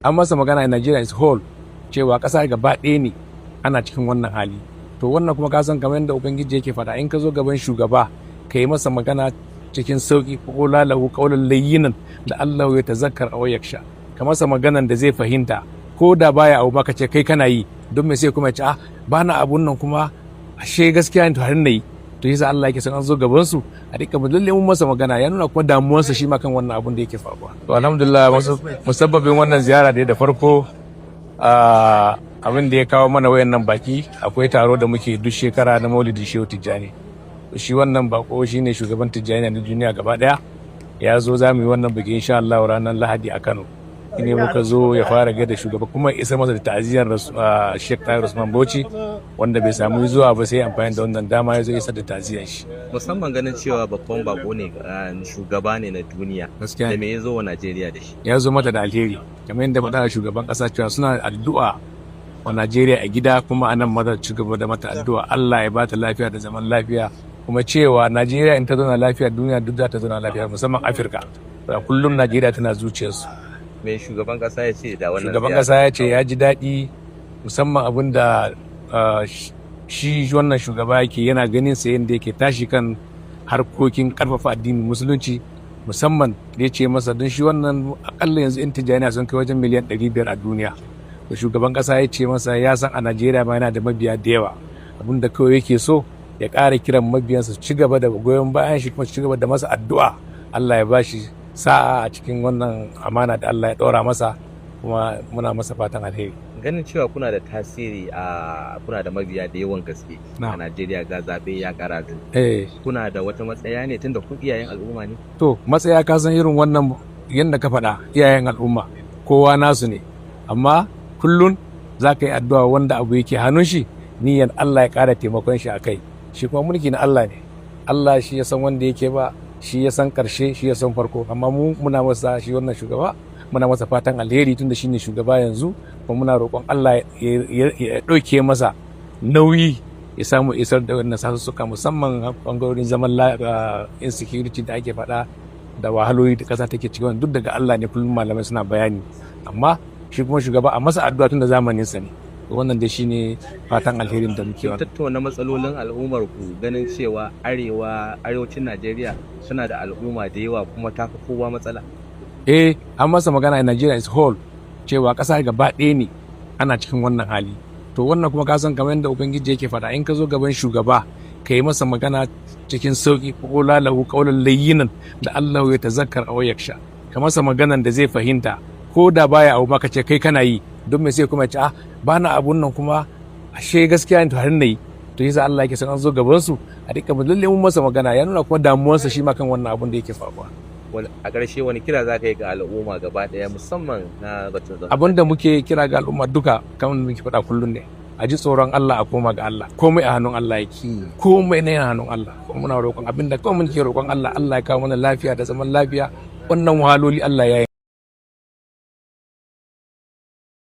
An masa magana in Nigeria is whole, cewa ƙasa gaba ɗaya ne ana cikin wannan hali. To wannan kuma ka san kamar yadda Ubangiji yake faɗa, in ka zo gaban shugaba ka yi masa magana cikin sauki, فقولا له قولا لينا لعله يتذكر أو يخشى. Ka masa maganan da zai fahimta, ko da baya abu maka ce kai kana yi, don me sai kuma ya ce, "Ah, ba na abun nan kuma ashe gaskiya ne, to har na yi." To yasa Allah yake son an zo gaban su a rika lalle mun masa magana, ya nuna kuma damuwarsa shi ma kan wannan abun da yake faruwa. To alhamdulillah, musabbabin wannan ziyara da farko, abin da ya kawo mana wayannan baki, akwai taro da muke duk shekara na Maulidin Shehu Tijjani. Shi wannan bako shine shugaban Tijjani na duniya gaba daya, ya zo za mu yi wannan biki insha Allah ranar Lahadi a Kano. Ne muka zo ya fara gaida shugaba kuma isa masa da ta'aziyar Sheikh Tahir Usman Bauchi, wanda bai samu zuwa ba, sai amfani da wannan dama ya zo isa da ta'aziyar shi. Musamman ganin cewa babban bako ne, shugaba ne na duniya. Gaskiya. Da me ya zo wa Najeriya da shi? Ya zo mata da alheri, kamar yadda faɗa shugaban ƙasa cewa suna addu'a wa Najeriya a gida, kuma a nan maza ci gaba da mata addu'a Allah ya bata lafiya da zaman lafiya, kuma cewa Najeriya in ta zauna lafiya, duniya duk za ta zauna lafiya, musamman Afirka. Kullum Najeriya tana zuciyarsu. Me shugaban kasa ya ce da wannan? Shugaban kasa ya ce ya ji daɗi, musamman abin da shi wannan shugaba yake, yana ganin sa yadda yake tashi kan harkokin karfafa addinin Musulunci, musamman da ya ce masa don shi wannan akalla yanzu 'yan Tijjaniya sun kai wajen miliyan 500 a duniya. To shugaban kasa ya ce masa ya san a Najeriya ma yana da mabiya da yawa, abin da kawai yake so ya ƙara kiran mabiyansa su ci gaba da goyon bayan shi, kuma su ci gaba da masa addu'a Allah ya bashi sa'a a cikin wannan amana da Allah ya ɗora masa, kuma muna masa fatan alheri. Ganin cewa kuna da tasiri a kuna da mabiya da yawan gaske a Najeriya, ga zaɓe ya karatu. Kuna da wata matsaya ne, tunda ku iyayen al'umma ne? To matsaya, ka san irin wannan yadda ka faɗa, iyayen al'umma kowa nasu ne, amma kullun za ka yi addu'a wanda abu yake hannun shi, niyyar Allah ya ƙara taimakon shi a kai. Shi kuma mulki na Allah ne, Allah shi ya san wanda yake ba, shi ya san ƙarshe, shi ya san farko. Amma mu muna masa, shi wannan shugaba, muna masa fatan alheri tunda shine shugaba yanzu, kuma muna roƙon Allah ya ɗauke masa nauyi, ya samu isar da wannan sasussuka, musamman bangarorin zaman insecurity da ake faɗa da wahaloli da ƙasa take ciki. Duk daga Allah ne, kullum malamai suna bayani, amma shi kuma shugaba a masa addu'a tun da zamanin sa ne. Wannan dai shine fatan alherin da muke. Wannan tattauna matsalolin al'ummar ku, ganin cewa arewa, arewacin Najeriya suna da al'umma da yawa kuma ta fi kowa matsala. Eh, an masa magana in Nigeria is whole, cewa ƙasa gaba ɗaya ne ana cikin wannan hali. To wannan kuma ka san kamar yadda Ubangiji yake faɗa, in ka zo gaban shugaba ka yi masa magana cikin sauki, فقولا له قولا لينا لعله يتذكر أو يخشى. Ka masa maganan da zai fahimta, ko da baya abu maka ce kai kana yi, don me sai kuma ya ce, "Ah, ba na abun nan kuma ashe gaskiya ne, to har na yi." To yasa Allah yake son an zo gaban su a rika lalle mun masa magana, ya nuna kuma damuwarsa shi ma kan wannan abun da yake faruwa. A ƙarshe, wani kira za ka yi ga al'umma gaba ɗaya, musamman na batun zaman? Abin da muke kira ga al'umma duka, kamar muke faɗa kullum ne, a ji tsoron Allah, a koma ga Allah. Komai a hannun Allah yake, komai ne a hannun Allah. Kuma muna roƙon, abin da kawai muke roƙon Allah, Allah ya kawo mana lafiya da zaman lafiya. Wannan wahaloli Allah ya yi.